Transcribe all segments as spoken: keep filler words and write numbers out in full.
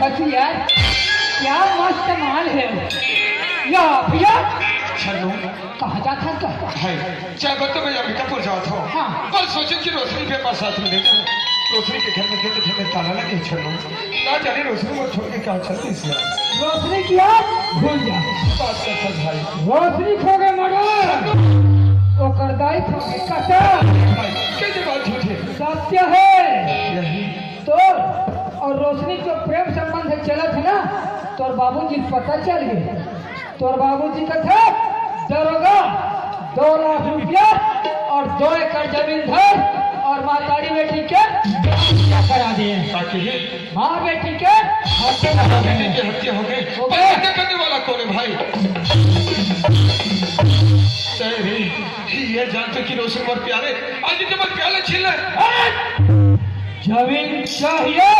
अरे यार, क्या मस्त माल है। या भैया, छन्नू। कहाँ जात हस का? हाय, चाय बर तो मैं अंबिकापुर जात हँव। हाँ। बस सोचेंव कि रोशनी के पास साथ में ले जाऊँ। रोशनी के घर में गेंद घर में ताला लगे हे छन्नू। ना जाने रोशनी मोर छोड़ के कहाँ चल दिस यार। रोशनी किया भूल जा। बात कर सच भाई। रोशनी खो गए मर्डर। ओकर दाई खो गए कत्ल। भाई, कैसे बात झूठ है? सत्य है। यही। तोर अउ रोशनी के प्रेम संबंध चलत हे ना, तोर बाबूजी के पता चल गे। तोर बाबूजी कथे, "दरोगा, दो लाख रुपया अउ दो एकड़ जमीन धर अउ महतारी बेटी के हत्या करा दे।" का कहे? माँ बेटी के हत्या करा दे। बेटी के हत्या हो गई। हो गई। पर हत्या करने वाला कौन है भाई? सही, ये जान तो कि रोशन मोर प्यारे, आज जब मोर प्यारे छीन ले। जमीन चाहिए,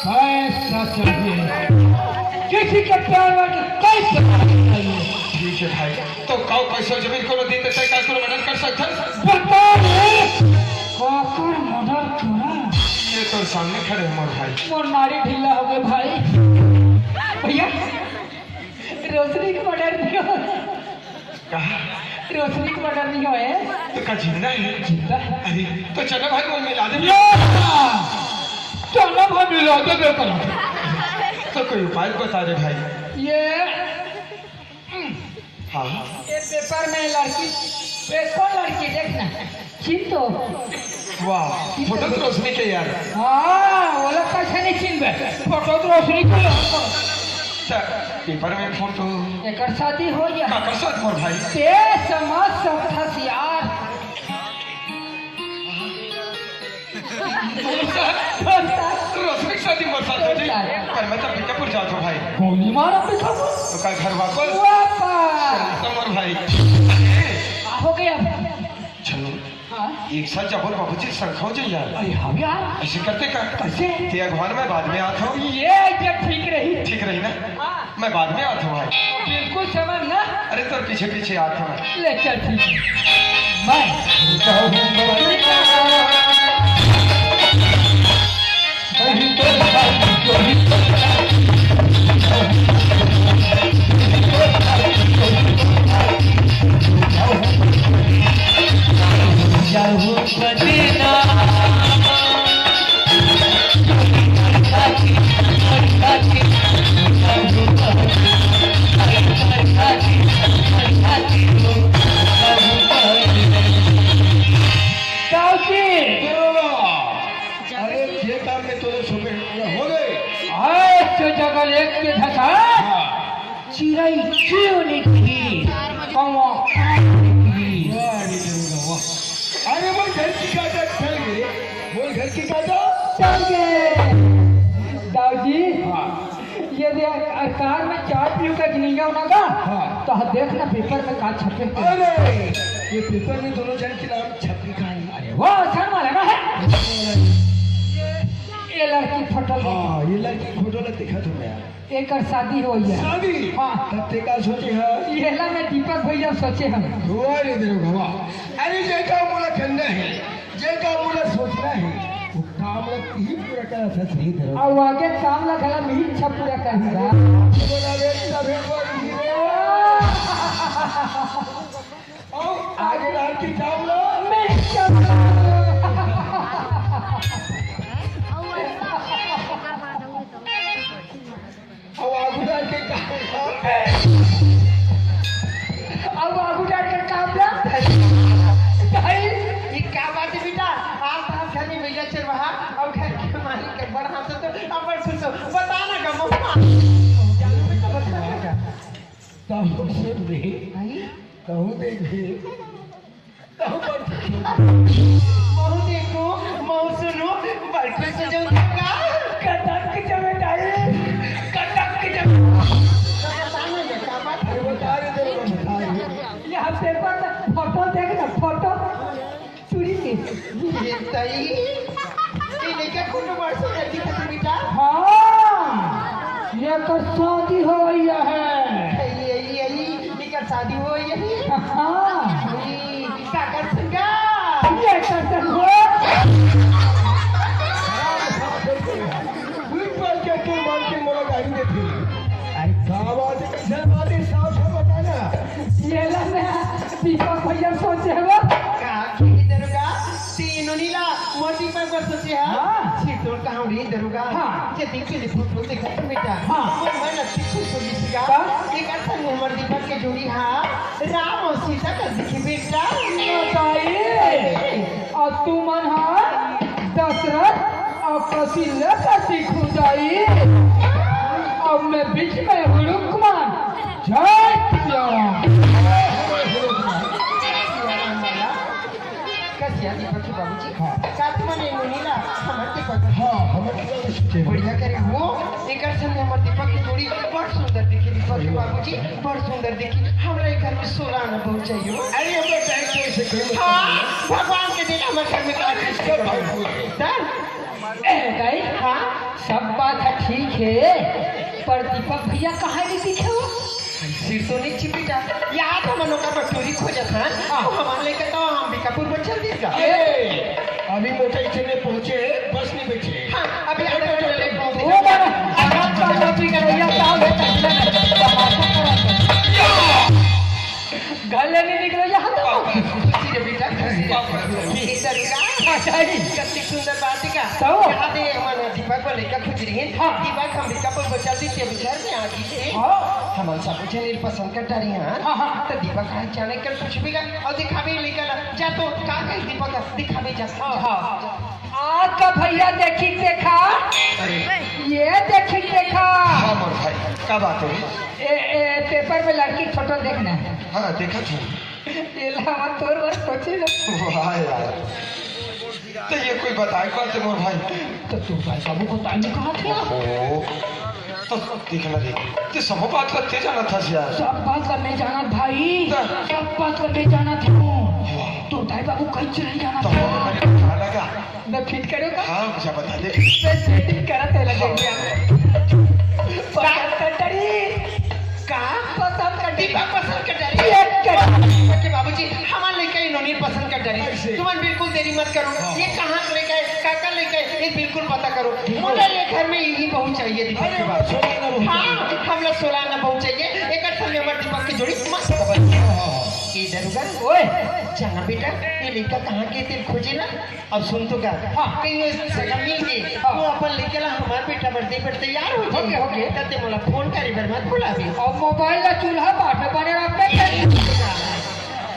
पैसा चाहिए। किसी के प्यार में पैसा चाहिए। ठीक है भाई, तो काऊ पैसा जमीन कोनो दिन तय का कोनो मर्डर कर सकथस? बता रे, काकर मर्डर करा? ये तो सामने खड़े हे मोर भाई। मोर नाड़ी ढीला हो गए भाई। भैया, रोशनी के मर्डर नहीं हो। कहा? रोशनी के मर्डर नहीं होए। तो का जिंदा है? जिंदा है। अरे, तो चलो भाई, मोला मिला दे। या! चलो भाई, मिला दे, दे करो। तो कोई उपाय बता दे भाई। ये, हाँ। ये पेपर में लड़की, ये कौन लड़की? देखना, चिन्ह तो। वाह, फोटो तो रोशनी के यार। हाँ, वो लोग कैसे नहीं चिन्हबे? फोटो तो रोशनी के। त पेपर में फोटो। एकर शादी हो गया। काकर साथ मोर भाई? ते समझ सकथस यार। रोशनी के शादी मोर साथ हो जाई। पर मैं तो अंबिकापुर जात हँव भाई। गोली मार अंबिकापुर। तो का घर वापस? वापस। तो मोर भाई। हो गया। चलो। हाँ। एक साथ जाबो बाबूजी, संग हो जाई यार। अरे हाँ यार। ऐसे करते का? कैसे? ते अगवान, मैं बाद में आत हँव। ये idea ठीक रही। ठीक रही ना? हाँ। मैं बाद में आत हँव भाई। बिल्कुल समझ ना। अरे तोर पीछे पीछे आत हँव। ले चल ठीक है। मैं अरे, जे काम में तोला सौंपे हे, पूरा हो गए। आज तो जगल एक के धसा, हाँ। चिरई चुन निकली, कौवा कान निकली। वाह रे देवरा, वाह। अरे, मोर घर के कागज टल गे, मोर घर के कागज टल गे। दाऊ जी, हाँ। ये दे, अरे कार में चाय पीऊ का जिनिया होना का? हाँ। तो हाँ, देख ना पेपर में का छपे हे। अरे, ये पेपर में दोनों जन के नाम छपे का है। अरे, वो सर वाला ना है। ये, ये लड़की फोटो ले। हाँ, ये लड़की फोटो ला देखा तो मैं। एकर शादी हो गया। शादी? हाँ। तब ते का सोचे है? ये ला मैं दीपक भैया सोचे हम। वाह रे देवरा, वाह। अरे, ये का मोला करना है? जे काम मोला सोचना हे, वो काम ला तिही पूरा करत हस रे धरम। अउ आगे काम ला घला मिही इच्छा पूरा करही। बोला रे, तभे बोल रे। अउ आगे रात के काम ला मैं क्या अब आगू डाल के काम ला। अब आगू डाल के काम ला। भाई, ये क्या बात है बेटा? आप तो हम घर में मिला चल रहा, अब घर के मालिक के बड़ा हाथ तो अब बड़ खुश हो। बता ना का मम्मा। जानू बेटा, बता ना का। तब सुन रे। भाई? कहूँ देख रे। महू देखो, महू सुनो, बड़को से जाऊँ का? कटक के जमे दाई, कटक के जमे। बता ना, ये क्या बात है? अरे बता रे, तेरे को बता रे। ये हम पेपर में फोटो देख ना, फोटो। चूड़ी के। ये तई, ये लेके फोटो बड़ सुंदर दिखत है बेटा। हाँ, ये तो शादी हो गई है। ये, ये, ये, एकर शादी हो यही। हाँ। ई, का कर संगा? ये कर संगा। ऊपर के तू मन का सोचे हव? का खिड़की दरोगा, तीनों नीला मोती पर बस सोचे हव। हाँ। सिरतोन कहाँ रे दरोगा? हाँ। जतिन के लिए फोटो देखा था बेटा। हाँ। वो मन अति खुश हो गई थी का? का? एक असल में हमर दीपक के जोड़ी हा राम और सीता का दिखी बेटा। बताइए। अरे। और तू मन हा दशरथ और कौशल्या का दिखू जाई। अब मैं बीच में हुड़ुक मान। जय सिया राम। कसिया दीपक के बाबूजी। हाँ। साथ में ने मुनीला हमर दीपक। हाँ, हमर दीपक के सोचे। बढ़िया करे वो, एकर संग हमर दीपक के जोड़ी बड़ सुंदर दिखी दीपक के बाबूजी, बड़ सुंदर दिखी। हमरा ए घर में सोलह आना बहुत चाहिए। अरे, हम लोग टाइम से कोई हाँ, भगवान के दिन हमर घर में का चीज के भाई। सर, ए, दाई, हाँ? सब बात है, ठीक है, पर दीपक भैया कहाँ नहीं दिखे हो? सिरतोन नइ दिखिस बेटा, यहाँ तो मन ओकर बर टूरी खोजत हन। हाँ। तो हमार लइका तो अंबिकापुर में चल दिस गा। ए, अभी मोटर स्टैंड में पहुँचे, बस नहीं बैठे। हाँ, अभी आधा घंटा लेट पहुँचे। वो बार आराम का कॉपी करैया साहब है, तमाशा करत है। घर ले नहीं निकले यहाँ तो। खुशी रे बेटा, खुशी रे। इधर का? अच्छा जी। कति सुंदर बात है का? तो? यहाँ दे हमन दीपक को लेकर खुजरी है। हाँ। दीपक हम दीपक को बचा दी के घर में आ गई है। हाँ। हमन सब झन पसंद कर डारी हैं। हाँ, हाँ। तो दीपक आज जाने कर कुछ भी का और दिखावे लेकर जा तो का कही दीपक दिखावे जा। हाँ, हाँ। आज का भैया देखी देखा। अरे। ये देखी देखा। हाँ मोर भाई, का बात है? ए, ए, पेपर में लड़की फोटो देखना है। हाँ, देखा था। ये ला, हम तोर बर सोचे ना। वाह यार, तो ये कोई बताए बात है मोर भाई? तो तू भाई साहब को बताए नहीं कहा था? ओहो, तो देख ना रे, ते सब बात करते जाना था यार। सब बात करने जाना भाई, तो? सब बात करने जाना था। वाह। तो दाई बाबू कहीं चले जाना तो था। हम लोग खाना का मैं फिट करो का? हाँ, मुझे बता दे। मैं सेटिंग करा थे लगे हाँ। गया। पसंद कर डरी। का? पसंद कर डरी। दीपक पसंद कर डरी। ये कर। ओके बाबूजी, हमार लइका इन्होंने पसंद कर डरी। ऐसे। तुमन बिल्कुल देरी मत करो। हाँ। ये कहाँ से लेके आए? काका लेके आए? ये बिल्कुल पता करो। ठीक है। मुझे ये घर में यही बहू चाहिए दीपक अरे, के बाद। सोलह आना बहू हाँ, चाहिए। हम लोग सोलह आना बहू चाहिए। एक संग हमर दीपक की जोड़ी मस्त बन। हाँ, हाँ, हाँ। ये दरोगा। ओए, जाना बेटा, ये लइका कहाँ के तेरे खोजे ना? अब सुन तो गा, हाँ। कहीं ये सगा मिल गई, हाँ। वो अपन लइका ला हमार बेटा बर दे बर तैयार हो जाए। ओके, ओके। तब ते मोला फोन करे बर मत भुलाबे। अब मोबाइल ला चूल्हा पाट में बने रखबे।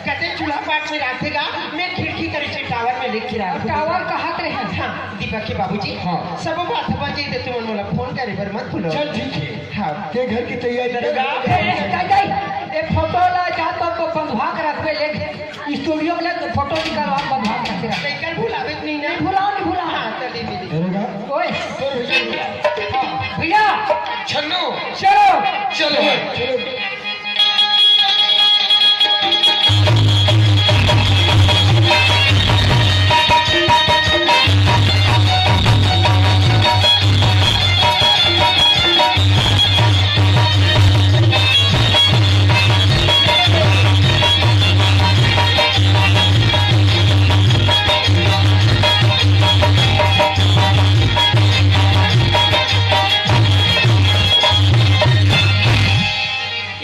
कते चूल्हा पाट में रखेगा, मैं खिड़की करे से टावर में लेके रख दूँ। टावर कहाँ पे है? हाँ, दीपक के बाबूजी। हाँ। सब बात बन जाए तो तुमन मोला फोन करे बर मत भूलो। चल ठीक है। हाँ। ते घर की तैयारी कर। ए, ए, ए, ए, ए फोटो ला जा तो, तो बंधवा के रखबे लेके। स्टूडियो में ले तो फोटो निकलवा, बंधवा के रख। लइका भुलावे नहीं ना? भुलाओ, नहीं भुलाओ। हाँ, चलिए, चलिए। अरे बा, ओए। तोर भैया। हाँ, भैया। छन्नू। चलो। चलो। चलो।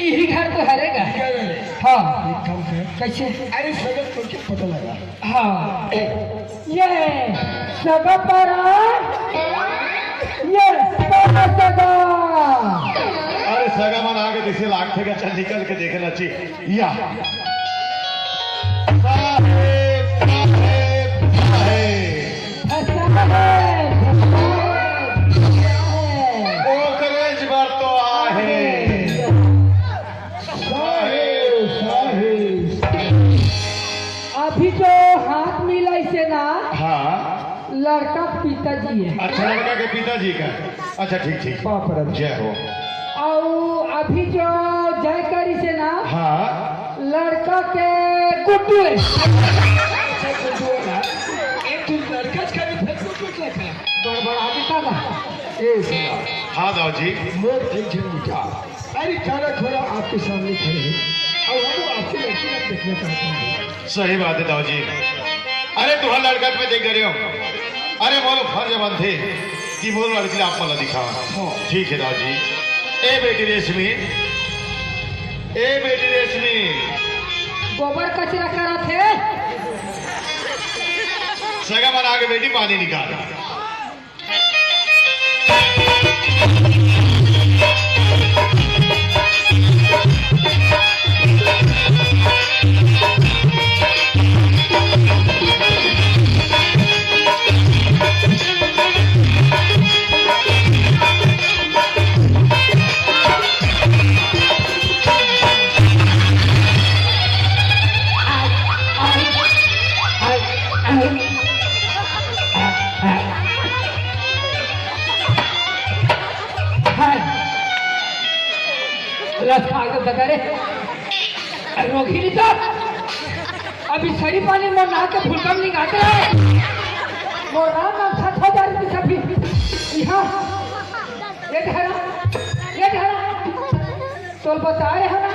इही घर तो हरे गा। हाँ। एक काम कर। कैसे? अरे, सगत करके पता लगा। हाँ। ये सगा परा, ये सगा सगा। अरे, सगा मन आगे जैसे लागथे गा, चल निकल के देखना चाहिए। या। साहेब, साहेब, साहेब। साहेब, साहेब। ओकरेच बर तो आहे। साहेब, साहेब। अभी जो हाथ मिलाइसे ना, हाँ। लड़का के पिताजी है। अच्छा, लड़का के पिताजी का। अच्छा, ठीक, ठीक। बाप रे। जय हो। अउ अभी जो जय करिसे ना, हाँ। लड़का के गुड्डू है। अच्छा, गुड्डू है ना। एक दिन लड़का का भी फेर गुड्डू क्या था? गड़बड़ा देता ना। ए, सुना। हाँ, दाऊ जी। मोर एक झन बेटा। अरे, काला घोड़ा आपके सामने खड़े हैं। और हम आपकी लड़की का देखना चाहते हैं। सही बात है, दाऊ जी। अरे, तुहर लड़का तो मैं देख रहे हो। अरे, मोर फर्ज बनथे कि मोर लड़की ला आप मन ला दिखावा। हाँ। ठीक है, दाऊ जी। ए बेटी रेशमी, ए बेटी रेशमी, गोबर कचरा करत हे। सगा मन आगे बेटी, पानी निकाल। रस खा के बता रे। रोगी नहीं तो अभी सही पानी में नहा के फुलकम निकालते रहे। मोर राम नाम सत हजार रुपये सभी। यहाँ ये धरा, ये धरा। तो बता रहे हैं ना,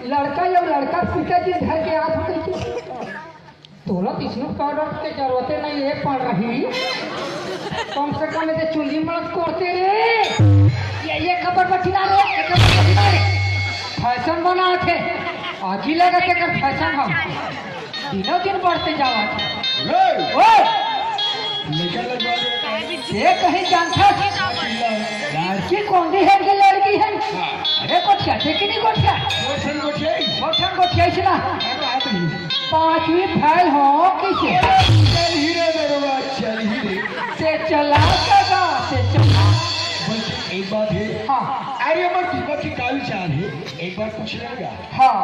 लड़का, ये लड़का पीछे दिन घर के आप हो कैसे? तोला तो स्नूप पाउडर के जरूरते नहीं है पड़ रही। कम से कम एदे चुंदी मत कोड़ते रे। ये, ये कबर बठिला रे, ये कबर बठिला रे। फैशन बना थे। आगी लगा के कर फैशन हम। दिनों दिन बढ़ते जावा थे। ओए! निकल लगा दे। ये कहीं जानता है? लड़की कौन दी है कि लड़की है? हाँ। अरे गोठिया, देखी नहीं गोठिया? गोठन गोठिया ही। गोठन गोठिया ही ना। अरे बात नहीं। पांचवी फेल हो किसे? चल ही रे दरोगा, चल ही रे। ते चला सगा, ते चला। बल्कि एक बात है। हाँ। अरे अमर दीपक की का विचार है? एक बार पूछ लेगा। हाँ।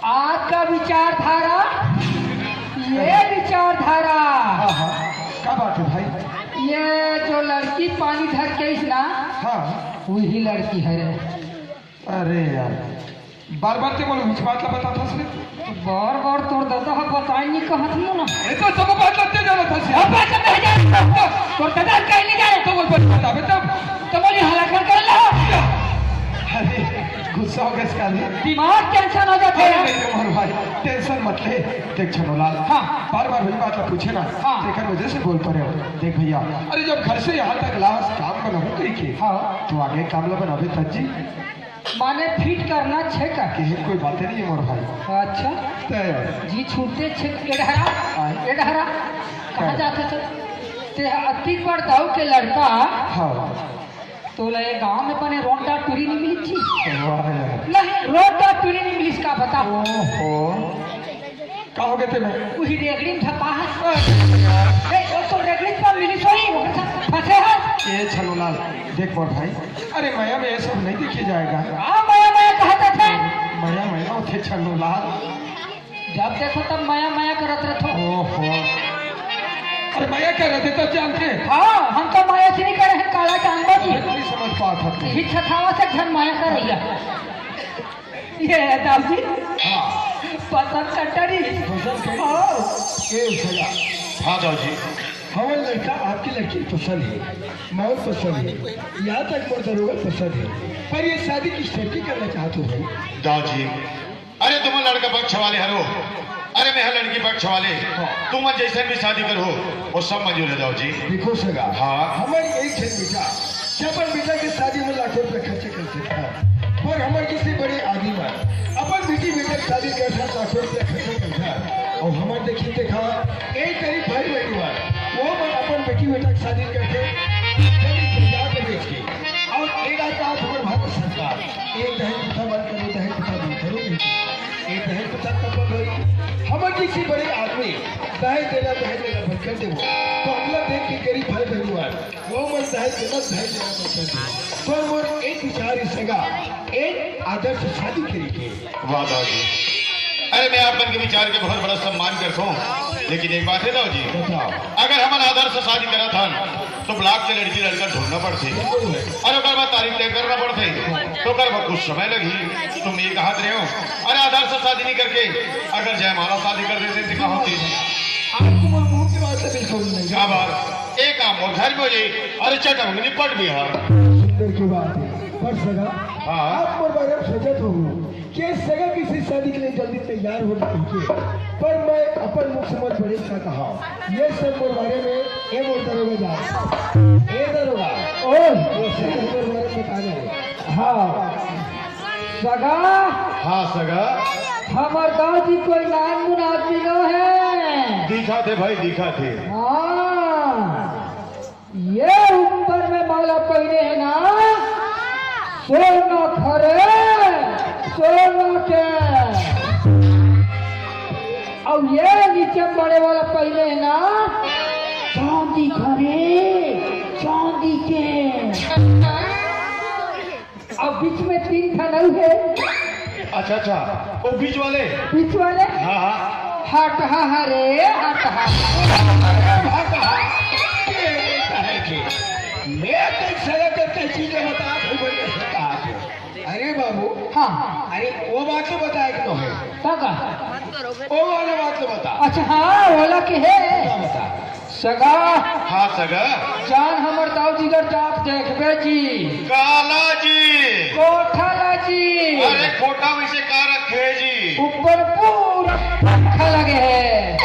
आपका विचारधारा, ये विचारधारा। हाँ, हाँ। का बात है भाई? ये जो लड़की पानी धर के इस ना, हाँ। वही लड़की है रे। अरे यार, बार-बार ते बोलो, मुझ बात ला बताथस रे। तो बार-बार तोर दादा ह बताए नहीं कहत हूँ ना। ये तो सब बात लगते जाना था। अब बात नहीं जाए। तोर दादा कहीं नहीं जाए। तो बोल, बोल, बता, बता। तो बोली, हलाकन कर ला। अरे, गुस्सा हो गया इसका भी। दिमाग टेंशन हो जाता अरे है। नहीं, नहीं, मोर भाई, टेंशन मत ले। देख छनोलाल, हाँ। बार-बार वही बात ला पूछे ना, हाँ। तेकर वजह से बोल पड़े हो। देख भैया, अरे जब घर से यहाँ तक लास काम बनाहूँ कही के, हाँ। तो आगे काम ला बनावे तब जी। माने फिट करना छे का? के कोई बात नहीं है मोर भाई। अच्छा। ते जी छूटते छे, एडहरा, आय। एडहरा, कहाँ आय। जाते थे? ते अतिक बड़ दाऊ के लड़का। हाँ। तो ले गांव में बने रोंटा टूरी नहीं मिली थी। वाह यार। नहीं, रोंटा टूरी नहीं मिली, इसका बता। ओहो। का हो गए थे मैं? वही रेगड़ी में धपा है। अरे यार। ए, वो तो रेगड़ी पर मिली सोई, वो फंसे है। ए छनोलाल, देख मोर भाई, अरे मया में ये सब नहीं देखे जाएगा। हाँ, मया, मया कहते थे। मया, मया होते छनोलाल। जब देखो तब मया, मया करत रहते हो। ओहो। अरे मया कह रहे थे तब जानते। हाँ, हम तो मया से नहीं करे हैं, काला जानवर जी। मैं नहीं समझ पाता था। यही छठावा से घर मया कर लिया। ये है दाऊ जी। हाँ। पसंद कटरी। पसंद कटरी। हाँ। ए सगा। हाँ दाऊ जी। हमारे लड़का आपकी लड़की पसंद है, माहौल पसंद है, यहाँ तक मोर दरोगा पसंद है, पर ये शादी किस तरह की करना चाहते हो भाई? दाऊ जी, अरे तुम लड़का पक्ष वाले हरो, अरे मैं लड़की पक्ष वाले, हाँ। तुम जैसे भी शादी करो, वो सब मंजूर है दाऊ जी। देखो सगा, हाँ। हमारी एक झन बेटा, जब अपन बेटा के शादी में लाखों रुपया खर्च कर सकता है, पर हमारे किसी बड़े आदमी मन अपन बेटी बेटा के शादी कर साथ लाखों रुपया खर्च करता है, और हमारे देखिए देखा एक गरीब भाई बहनी मन, वो मन अपन बेटी बेटा के शादी करके जमीन जायदाद बेच के, और एक आध बात हमारे भारत सरकार, एक दहेज प्रथा बंद करो, दहेज प्रथा बंद करो, एक दहेज प्रथा कब बंद होई? हमारे किसी बड़े आदमी दहेज देना, दहेज देना बंद कर देवो, तो अगला देख के गरीब भाई बहनी मन वो मन दहेज देना, दहेज देना बंद कर दे। पर मोर एक विचार इस सगा, एक आदर्श शादी करे के। वाह दाऊ जी, अरे मैं आप मन के विचार के बहुत बड़ा सम्मान करता हूँ, लेकिन एक बात है दाऊ जी, बताओ। अगर हमन आदर्श शादी करत हन तो ब्लॉक के लड़की लड़का ढूंढना पड़थे, बिल्कुल है। और ओकर बाद तारीख तय करना पड़थे, तो ओकर बाद कुछ समय लगही। तुम ये कहत रहे हो, अरे आदर्श शादी नहीं करके अगर जयमाला शादी कर देते तो का होती? आपको मोर मुंह की बात से बिल्कुल नहीं। क्या बात? एक काम मोर घर में हो जाई, अरे चटक में निपट भी है। सुंदर की बात है, पर सगा, हाँ। आप मोर बारे में सोचत हो कि सगा किसी शादी के लिए जल्दी तैयार हो जाए के, पर मैं अपन मुख समझ बड़े का कहा, ये सब मोर बारे में, ए मोर दरोगा जा, ए दरोगा, ओ, ये सब मोर बारे में बता दे। हाँ, सगा। हाँ, सगा। हमर दाऊ जी कोई नानमुन आदमी नो हे। दिखत हे भाई, दिखत हे। हाँ, ये ऊपर में माला पहिरे हे ना, सोना खरे, सोना के। अउ ये नीचे में बड़े वाला पहिरे हे ना, चांदी खरे, चांदी के। अब बीच में तीन ठन अउ हे। अच्छा, अच्छा, वो बीच वाले। बीच वाले? हाँ, हाँ। हट हा, हरे, हट हा। हट हा। ये काहे के? मैं तो सगा करके चीजें बता, तू बड़ी हंसता है। अरे बाबू। हाँ। अरे वो बात तो बता, एक तो है। का का? वो वाला बात तो बता। अच्छा, हाँ, ओला के हे। बता, बता। सगा। हाँ सगा। जान हमर दाऊ जी घर जाके देखबे जी। काला जी। कोठा ला जी। अरे कोठा में से का रखे जी? ऊपर पूरा पंखा लगे हे,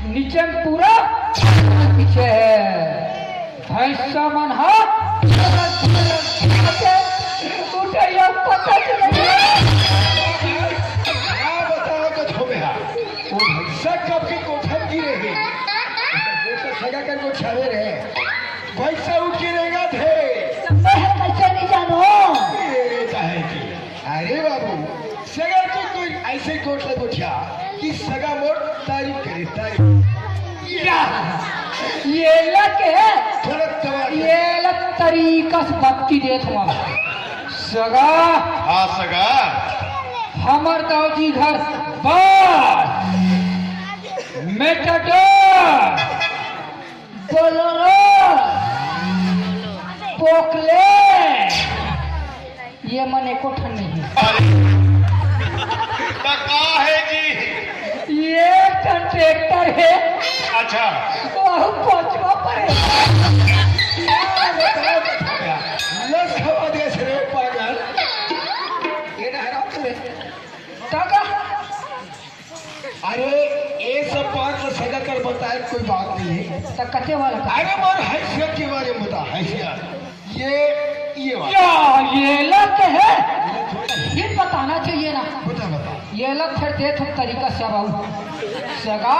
नीचे में पूरा पीछे हे। भैंसा मन हा उठैया पता चले। का बताओ तो छोबे हा, वो भैंसा कब के कोठा में गिरे हे। वो तो सगा कर को छावे रहे। भैंसा उठ के रहेगा थे। मैं कैसे नहीं जानो? ये काहे की? अरे बाबू, सगा के कोई ऐसे कोठा गोठिया कि सगा मोर तारीफ करे, तारीफ। या, ये लग है। थोड़ा दबा के। ये लग तरीका से बत्ती देत हूँ। सगा। हाँ सगा। हमर दाऊ जी घर बस, मेटाडोर, बोलेरो, पोकले, ये मन एको ठन नहीं हे। अरे, त का हे जी? ये ठन ट्रैक्टर हे। अच्छा। वहू पचवा पर हे। लस खवा दे रे पागल। ये डहरा तो रे। काका। अरे, ये सब बात तो सगा कर बताए कोई बात नहीं है। तो कते वाला का? अरे, मोर हैसियत के बारे में बता, हैसियत। ये, ये वाला। या, ये लग है। ये थोड़ा ये बताना चाहिए ना। बता, बता। ये लग फिर दे तुम तरीका से बाबू। सगा।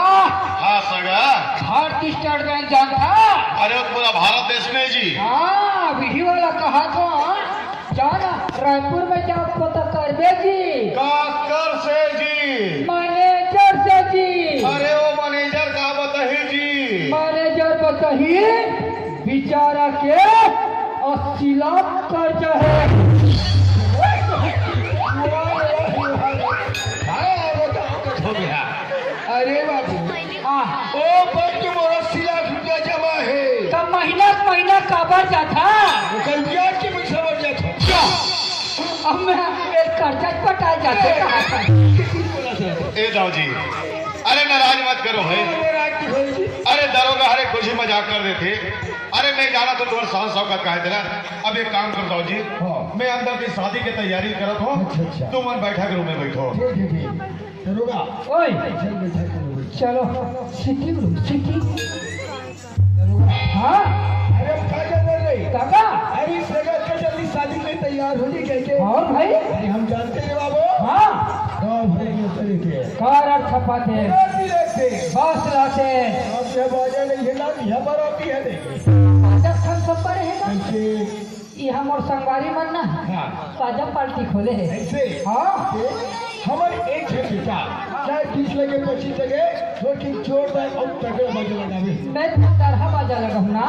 हाँ, सगा। भारतीय स्टेट बैंक जानता? अरे, वो पूरा भारत देश में जी। हाँ, वही वाला कहा तो, हाँ। जाना, रायपुर में जाके पता करबे जी। काकर से जी? मैनेजर से जी। अरे वो मैनेजर का बताही जी? मैनेजर बताही, बेचारा के अस्सी लाख कर्जा हे। हाँ, वो तो हमको हो गया। अरे बाबू, हाँ। ओ बैंक में मोर अस्सी लाख रुपया जमा हे। त महीना के महीना काबर जाथा? ओकर ब्याज के पइसा बर जाथे। क्या? अब मैं, मैं कर्जा पटा जाथे कहाँ पर? ए दाऊ जी, अरे नाराज मत करो भाई। नाराज की भाई जी। अरे दरोगा हरे खुशी मजाक कर देथे। अरे मैं जाना तो तुम्हारे सास साहब का कहे देना। अब एक काम कर दाऊ जी, हाँ। मैं अंदर की शादी की तैयारी करत हूँ। अच्छा, अच्छा। तुम मन बैठा के रूम में बैठो। जी, जी, जी। दरोगा। ओए। चल, बैठा करो, बैठा। चलो, sitting room, sitting। दरोगा। हाँ? अरे, हम का जाना रे? काका। अरे, सगा के जल्दी शादी में तैयार हो जी, कह के। और भाई? अरे, हम जानते हैं बाबू। हाँ। गाँव भर के तरह के। कार और छपाते। कार भी लेते। बस लाते। आप ये बाजा नहीं है ना, यहाँ पर आती है नहीं। बाजा खान सब पर है ना? कैसे? ये हमर संगवारी मन ना हाँ। बाजा पार्टी खोले हे। ऐसे? हाँ। हमर एक झन बेटा, चाहे बीस लगे, पच्चीस लगे, लेकिन जोरदार और तगड़ा बाजा लगावे। मैं तो तरहा बाजा लगाऊँ ना,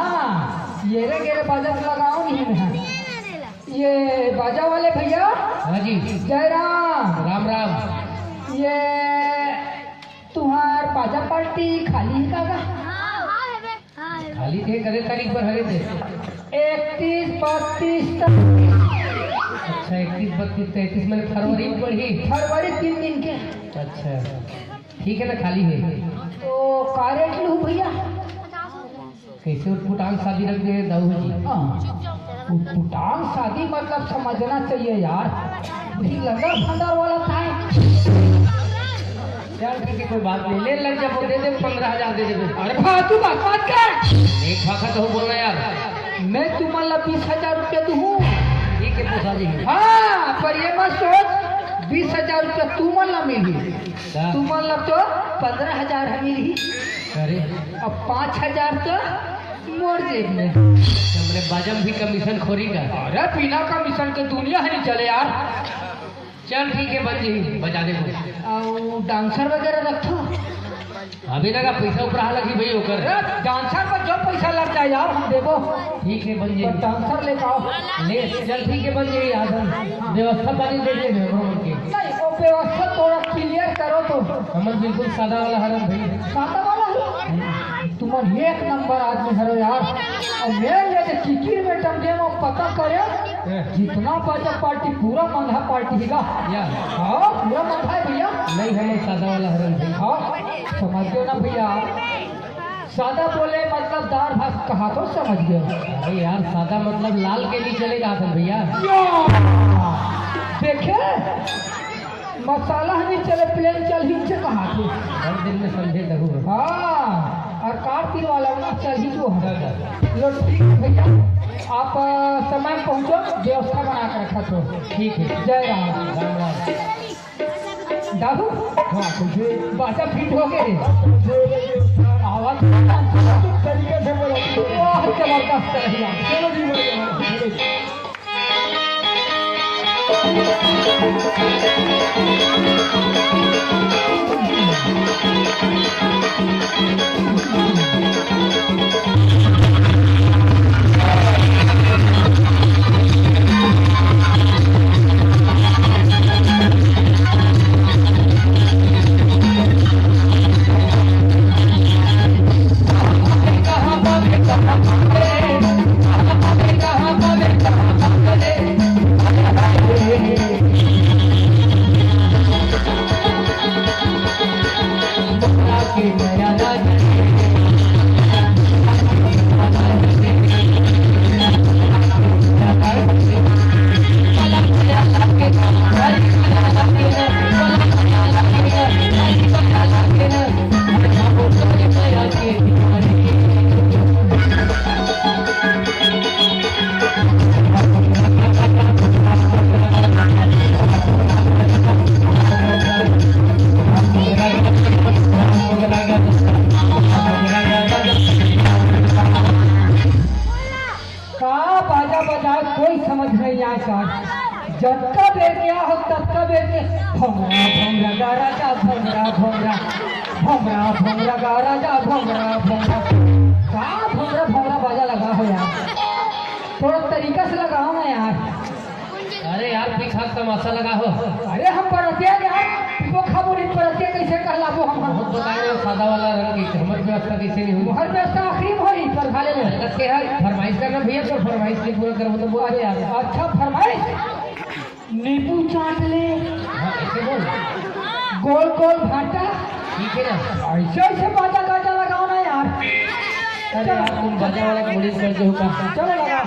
ये रे गेरे बाजा तो लगाऊँ नहीं मैं। ये बाजा वाले भैया। हाँ जी। जय राम। राम राम। ये तुम्हार बाजा पार्टी खाली है का? खाली थे, कते तारीख बर हरे थे? इकतीस, बत्तीस तक। अच्छा, इकतीस, बत्तीस, तैंतीस, मैंने फरवरी में पढ़ी। फरवरी तीन दिन के। अच्छा, ठीक है ना, खाली है। तो का रेट लूँ भैया? कैसे उटपुटांग शादी रख दे दाऊ जी? हाँ, उटपुटांग शादी मतलब समझना चाहिए यार, वही लंदर फंदर वाला था। चल ठीक है, कोई बात नहीं, ले लग जब दे दे, पन्द्रह हजार दे दे। अरे भाई, तू बात मत कर। एक भाखा तो बोलना यार। मैं तुम्हारा बीस हजार रुपया दूँ। ठीक हाँ, पर ये मत सोच, बीस हजार रुपया तुमन ला मिलही, का? तुमन ला तो पंद्रह हजार ह मिलही। अरे। अब पाँच हजार तो मोर जेब में। हमरे बाजा में भी कमीशन खोरी का? अरे, बिना कमीशन के दुनिया ह नहीं चले यार। चल ठीक है, बन जी, बजा दे। अउ डांसर वगैरह रखथो? अभी लगा पैसा ऊपर हालत ही भाई होकर। अरे, डांसर पर जो पैसा लग जाए यार, हम देबो। ठीक है, बन जी। पर डांसर लेके आओ। ले, चल ठीक है, बन जी, यार। व्यवस्था पानी देख ले, हमरो मन के। नहीं, वो व्यवस्था थोड़ा क्लियर करो तो। हमर बिल्कुल सादा वाला हरन भाई। सादा वाला हरन? तुमन एक नंबर आदमी हरो यार। अउ मेन ये जे किकिर में टंगे में पता करे, हैं। जितना बाजा पार्टी पूरा मंधा पार्टी ही गा। या। हाँ, पूरा मंधा है भैया। नहीं, हम सादा वाला हरन भाई। हाँ, समझ गए ना भैया, सादा बोले मतलब दार भात कहा तो समझ गए। अरे यार, सादा मतलब लाल के नहीं चलेगा हरन भैया। या। देखे, मसाला नहीं चले, प्लेन चल ही से कहा थे। हर दिन में समझे जरूर। हाँ, और कार तीर वाला ना चल ही जो है। लो ठीक है भैया, आप अ, समय में पहुँचो, व्यवस्था बना के रखा तो। ठीक है। जय राम। राम राम। दादू। हाँ, कुछ बाजा फिट हो गए। आवाज तरीके से बोलो। बहुत जबरदस्त है भैया। चलो जी, बोलो। का बाजा बजाए, कोई समझ नहीं आए सर। जतका बेर के आहो, ततका बेर के भौंरा, भौंरा, गा राजा, भौंरा, भौंरा, भौंरा, भौंरा, गा राजा, भौंरा, भौंरा। का भौंरा, भौंरा बाजा लगा हो यार? थोड़ा तरीका से लगाओ ना यार। अरे यार, कोई खास तमाशा लगा हो? अरे हम परतिया के यार, वो खा बोली परतिया कैसे कहलाबो हम? बहुत बताए हो, सादा वाला रंग की, हमर व्यवस्था कैसे नहीं हुई? हर व्यवस्था आखिरी में होई, पर खा ले ले। लगते है, फरमाइश करना भैया, तो फरमाइश नहीं पूरा करबो तो बोल दे यार। अच्छा, फरमाइश? नींबू चाट ले। हाँ, ऐसे बोल। गोल गोल भाटा। ठीक है ना? ऐसे ऐसे बाजा गाजा लगाओ ना यार। अरे यार, तुम बाजा वाला थोड़ी कर दो का। चलो लगा।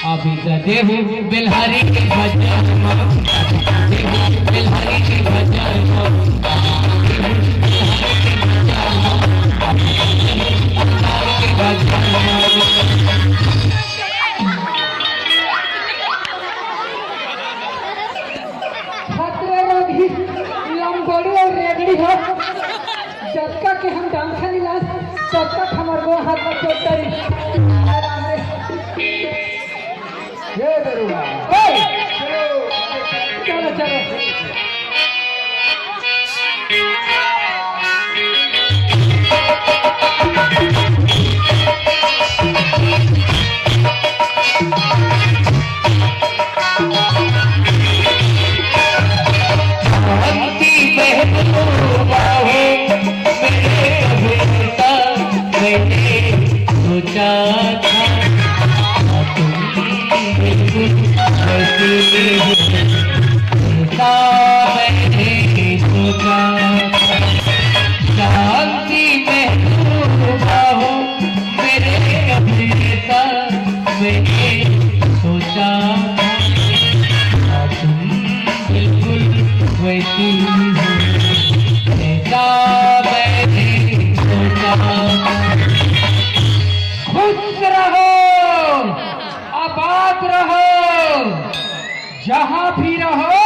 अभी त देहू बेलहारी के भजन मा, देहू बेलहारी के भजन मा, देहू बेलहारी के भजन मा, देहू बेलहारी के भजन मा। खतरे रोगी, लंगोड़ी अउ रेगड़ी हो। जतका के हम डांसर ला, तब तक हमर गोड़ हाथ में चोट करी। हे दरोगा। ओए! चलो, चलो। वैसे ही ऐसा मैंने सोचा। शांति महबूबा हो मेरे अभिनेता, मैंने सोचा था तुम बिल्कुल वैसी ही हो, ऐसा मैंने सोचा था। खुश रहो, आबाद रहो, जहां भी रहो,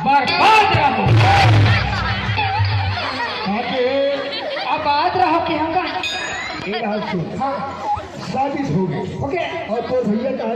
बर्बाद रहो। आबाद रहो के हम का? ये रहा सुन। हाँ। शादी हो गई। ओके। और तोर भैया का